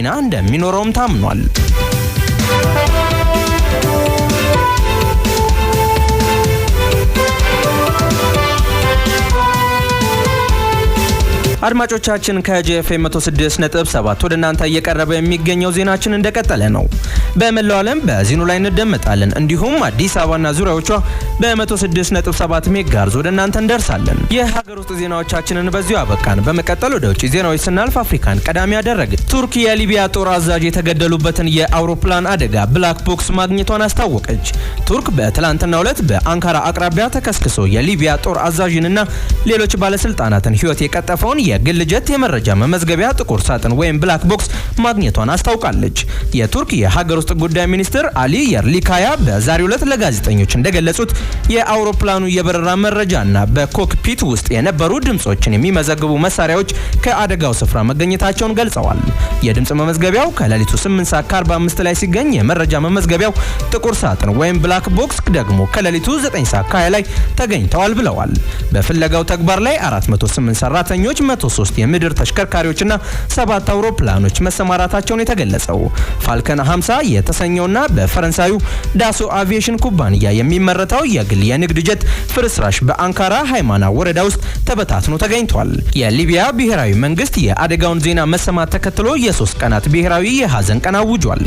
ሚና እንደሚኖረውም ታምኗል። አድማጮቻችን፣ ከጄኤፍኤም 106.7 ወደ እናንተ እየቀረበ የሚገኘው ዜናችን እንደቀጠለ ነው። በመላው ዓለም በዚኑ ላይ እንደመጣለን። እንዲሁም አዲስ አበባና ዙሪያዎቿ በ106.7 ሜጋሄርዝ ወደ እናንተ እንደርሳለን። የሀገር ውስጥ ዜናዎቻችንን በዚሁ አበቃን። በመቀጠል ወደ ውጭ ዜናዎች ስናልፍ አፍሪካን ቀዳሚ ያደረግን ቱርክ የሊቢያ ጦር አዛዥ የተገደሉበትን የአውሮፕላን አደጋ black box ማግኘቷን አስታወቀች። ቱርክ በትላንትናው ዕለት በአንካራ አቅራቢያ ተከስክሶ የሊቢያ ጦር አዛዥንና ሌሎች ባለስልጣናትን ሕይወት የቀጠፈውን የግል ጀት የመረጃ መመዝገቢያ ጥቁር ሳጥን ወይም black box ማግኘቷን አስታውቃለች። የቱርክ የሀገር ውስጥ ጉዳይ ሚኒስትር አሊ የርሊካያ በዛሬው ዕለት ለጋዜጠኞች እንደገለጹት የአውሮፕላኑ የበረራ መረጃና በ cockpit ውስጥ የነበሩ ድምጾችን የሚመዘግቡ መሳሪያዎች ከአደጋው ስፍራ መገኘታቸውን ገልጸዋል። የድምጽ መመዝገቢያው ከሌሊቱ 8 ሰዓት ከ45 ላይ ሲገኝ፣ የመረጃ መመዝገቢያው ጥቁር ሳጥን ወይም black box ደግሞ ከሌሊቱ 9 ሰዓት ከ20 ላይ ተገኝተዋል ብለዋል። በፍለጋው ተግባር ላይ 408 ሰራተኞች፣ 103 የምድር ተሽከርካሪዎችና 7 አውሮፕላኖች መሰማራታቸውን የተገለጸው፣ ፋልከን 50 የተሰኘውና በፈረንሳዩ ዳሶ አቪዬሽን ኩባንያ የሚመረተው የግል የንግድ ጀት ፍርስራሽ በአንካራ ሃይማና ወረዳ ውስጥ ተበታትኖ ተገኝቷል። የሊቢያ ብሔራዊ መንግስት የአደጋውን ዜና መሰማት ተከትሎ የ3 ቀናት ብሔራዊ የሀዘን ቀን አውጇል።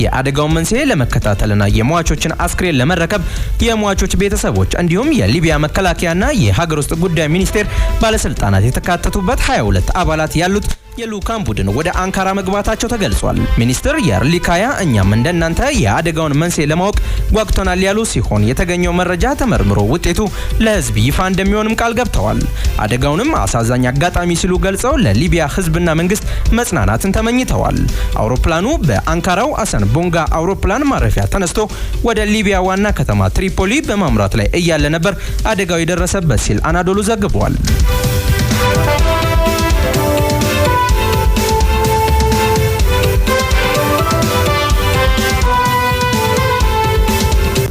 የአደጋውን መንስኤ ለመከታተልና የሟቾችን አስክሬን ለመረከብ የሟቾች ቤተሰቦች እንዲሁም የሊቢያ መከላከያና የሀገር ውስጥ ጉዳይ ሚኒስቴር ባለስልጣናት የተካተቱበት 22 አባላት ያሉት የልዑካን ቡድን ወደ አንካራ መግባታቸው ተገልጿል። ሚኒስትር የርሊካያ እኛም እንደናንተ የአደጋውን መንስኤ ለማወቅ ጓጉተናል ያሉ ሲሆን፣ የተገኘው መረጃ ተመርምሮ ውጤቱ ለሕዝብ ይፋ እንደሚሆንም ቃል ገብተዋል። አደጋውንም አሳዛኝ አጋጣሚ ሲሉ ገልጸው ለሊቢያ ሕዝብና መንግስት መጽናናትን ተመኝተዋል። አውሮፕላኑ በአንካራው አሰን ቦንጋ አውሮፕላን ማረፊያ ተነስቶ ወደ ሊቢያ ዋና ከተማ ትሪፖሊ በማምራት ላይ እያለ ነበር አደጋው የደረሰበት ሲል አናዶሉ ዘግቧል።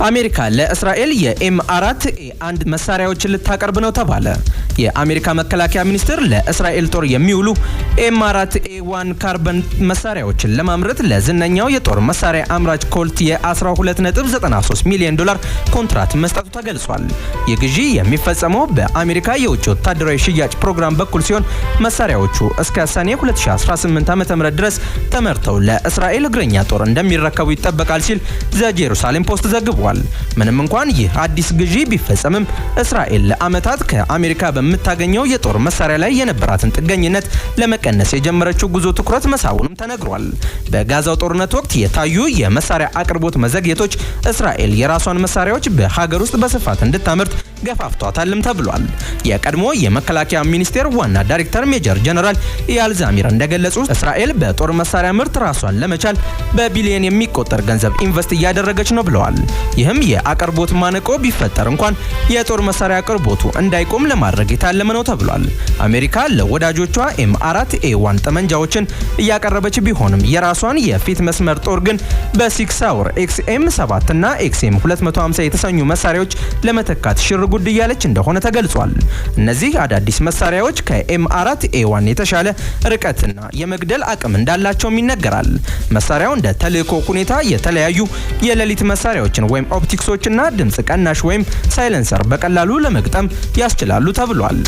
አሜሪካ ለእስራኤል የኤም 4 ኤ 1 መሳሪያዎችን ልታቀርብ ነው ተባለ። የአሜሪካ መከላከያ ሚኒስቴር ለእስራኤል ጦር የሚውሉ ኤም 4 ኤ 1 ካርበን መሳሪያዎችን ለማምረት ለዝነኛው የጦር መሳሪያ አምራች ኮልት የ12.93 ሚሊዮን ዶላር ኮንትራት መስጠቱ ተገልጿል። ይህ ግዢ የሚፈጸመው በአሜሪካ የውጭ ወታደራዊ ሽያጭ ፕሮግራም በኩል ሲሆን፣ መሳሪያዎቹ እስከ ሰኔ 2018 ዓ.ም ድረስ ተመርተው ለእስራኤል እግረኛ ጦር እንደሚረከቡ ይጠበቃል ሲል ዘ ጄሩሳሌም ፖስት ዘግቧል። ምንም እንኳን ይህ አዲስ ግዢ ቢፈጸምም፣ እስራኤል ለዓመታት ከአሜሪካ በምታገኘው የጦር መሳሪያ ላይ የነበራትን ጥገኝነት ለመቀነስ የጀመረችው ጉዞ ትኩረት መሳቡንም ተነግሯል። በጋዛው ጦርነት ወቅት የታዩ የመሳሪያ አቅርቦት መዘግየቶች እስራኤል የራሷን መሳሪያዎች በሀገር ውስጥ በስፋት እንድታመርት ገፋፍቷታልም ተብሏል። የቀድሞ የመከላከያ ሚኒስቴር ዋና ዳይሬክተር ሜጀር ጀነራል ኢያል ዛሚር እንደገለጹት፣ እስራኤል በጦር መሳሪያ ምርት ራሷን ለመቻል በቢሊየን የሚቆጠር ገንዘብ ኢንቨስት እያደረገች ነው ብለዋል። ይህም የአቅርቦት ማነቆ ቢፈጠር እንኳን የጦር መሳሪያ አቅርቦቱ እንዳይቆም ለማድረግ የታለመ ነው ተብሏል። አሜሪካ ለወዳጆቿ ኤም 4 ኤ 1 ጠመንጃዎችን እያቀረበች ቢሆንም፣ የራሷን የፊት መስመር ጦር ግን በሲግ ሳውር ኤክስኤም 7 እና ኤክስኤም 250 የተሰኙ መሳሪያዎች ለመተካት ሽር ጉድ እያለች እንደሆነ ተገልጿል። እነዚህ አዳዲስ መሳሪያዎች ከኤም 4 ኤ 1 የተሻለ ርቀትና የመግደል አቅም እንዳላቸውም ይነገራል። መሳሪያው እንደ ተልእኮ ሁኔታ የተለያዩ የሌሊት መሳሪያዎችን ወይም optics ኦችና ድምጽ ቀናሽ ወይም silencer በቀላሉ ለመግጠም ያስችላሉ ተብሏል።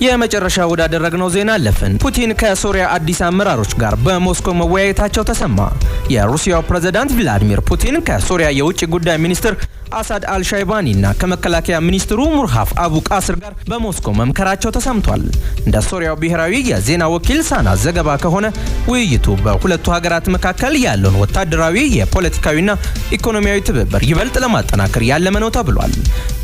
የመጨረሻ ወዳደረግነው ዜና አለፍን። ፑቲን ከሶሪያ አዲስ አመራሮች ጋር በሞስኮ መወያየታቸው ተሰማ። የሩሲያው ፕሬዝዳንት ቭላዲሚር ፑቲን ከሶሪያ የውጭ ጉዳይ ሚኒስትር አሳድ አልሻይባኒ እና ከመከላከያ ሚኒስትሩ ሙርሃፍ አቡ ቃስር ጋር በሞስኮ መምከራቸው ተሰምቷል። እንደ ሶሪያው ብሔራዊ የዜና ወኪል ሳና ዘገባ ከሆነ፣ ውይይቱ በሁለቱ ሀገራት መካከል ያለውን ወታደራዊ፣ የፖለቲካዊና ኢኮኖሚያዊ ትብብር ይበልጥ ለማጠናከር ያለመ ነው ተብሏል።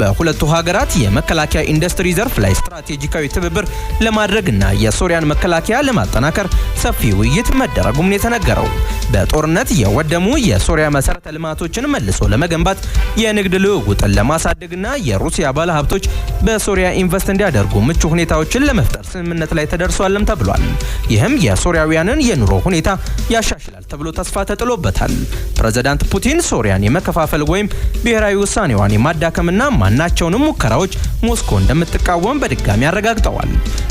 በሁለቱ ሀገራት የመከላከያ ኢንዱስትሪ ዘርፍ ላይ ስትራቴጂካዊ ትብብር ለማድረግና የሶሪያን መከላከያ ለማጠናከር ሰፊ ውይይት መደረጉም ነው የተነገረው። በጦርነት የወደሙ የሶሪያ መሰረተ ልማቶችን መልሶ ለመገንባት፣ የንግድ ልውውጥን ለማሳደግና የሩሲያ ባለሀብቶች በሶሪያ ኢንቨስት እንዲያደርጉ ምቹ ሁኔታዎችን ለመፍጠር ስምምነት ላይ ተደርሷልም ተብሏል። ይህም የሶሪያውያንን የኑሮ ሁኔታ ያሻሽላል ተብሎ ተስፋ ተጥሎበታል። ፕሬዝዳንት ፑቲን ሶሪያን የመከፋፈል ወይም ብሔራዊ ውሳኔዋን የማዳከምና ማናቸውንም ሙከራዎች ሞስኮ እንደምትቃወም በድጋሚ አረጋግጠዋል።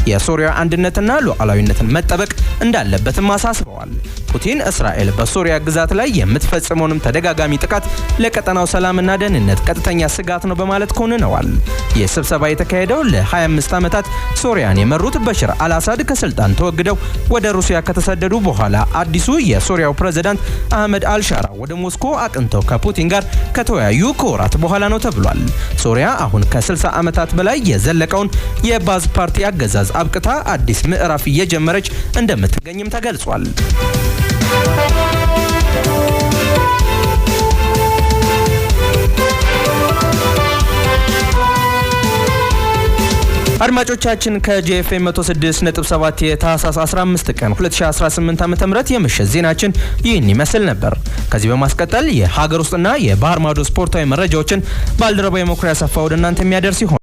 የሶሪያ አንድነትና ሉዓላዊነትን መጠበቅ እንዳለበትም አሳስበዋል። ፑቲን እስራኤል በሶሪያ ግዛት ላይ የምትፈጽመውንም ተደጋጋሚ ጥቃት ለቀጠናው ሰላምና ደህንነት ቀጥተኛ ስጋት ነው በማለት ኮንነዋል። ይህ ስብሰባ የተካሄደው ለ25 ዓመታት ሶሪያን የመሩት በሽር አልአሳድ ከስልጣን ተወግደው ወደ ሩሲያ ከተሰደዱ በኋላ አዲሱ የሶሪያው ፕሬዝዳንት አህመድ አልሻራ ወደ ሞስኮ አቅንተው ከፑቲን ጋር ከተወያዩ ከወራት በኋላ ነው ተብሏል። ሶሪያ አሁን ከ60 ዓመታት በላይ የዘለቀውን የባዝ ፓርቲ አገዛዝ አብቅታ አዲስ ምዕራፍ እየጀመረች እንደምትገኝም ተገልጿል። አድማጮቻችን፣ ከጄኤፍኤም 106.7 የታህሳስ 15 ቀን 2018 ዓ.ም የምሽት ዜናችን ይህን ይመስል ነበር። ከዚህ በማስቀጠል የሀገር ውስጥና የባህር ማዶ ስፖርታዊ መረጃዎችን ባልደረባ የመኩሪያ ሰፋ ወደ እናንተ የሚያደርስ ይሆናል።